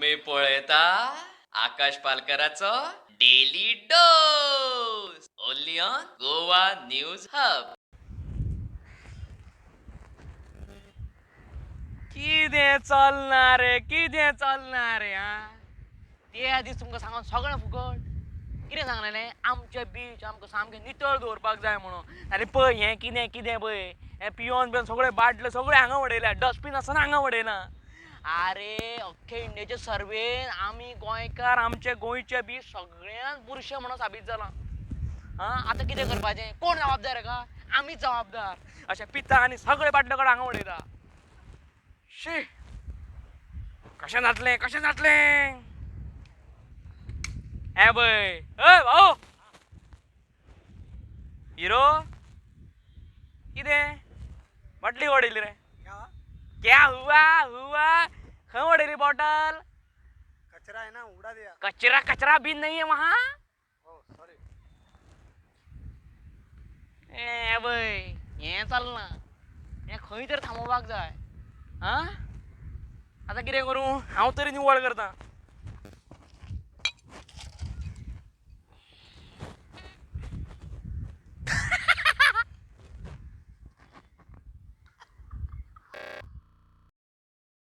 तुमी पळयता आकाश पालकराचो daily dose, only on Goa news hub. कितें चलना रे, कितें चलना रे? आ, ते दीस तुमकां सांगून सगळें फुकट. कितें सांगलेलें? आमचें बीच आमकां सामकें नितळ दवरपाक जाय म्हणून. आनी पळय हें कितें कितें पळय हें पियोन बियोन सगळें बाटले सगळें हांगा उडयल्या, डस्टबीन आसतना हांगा उडयलां. आरे, अख्खे इंडियेचे सर्वेन आमी गोंयकार, आमचे गोंयचे बीच सगळ्यांत बुरशें म्हणून साबीत जालां. आं, आतां कितें करपाचें? कोण जबाबदार हाका? आमीच जबाबदार. अशें पिता आनी सगळे बाटले कडेन हांगा उडयता. शी, कशें जातलें, कशें जातलें हे? पळय, हय भाऊ, हिरो, कितें बाटली उडयली रे? क्या हुआ हुआ? खंय उडयली बॉटल? कचरा है ना, उड़ा दिया. कचरा? कचरा भी नहीं है वहाँ. ओ सॉरी. ए पळय, हें चलना, हें खंय तरी थांबोवपाक जाय. आं, आतां कितें करूं? हांव तरी निवळ करता.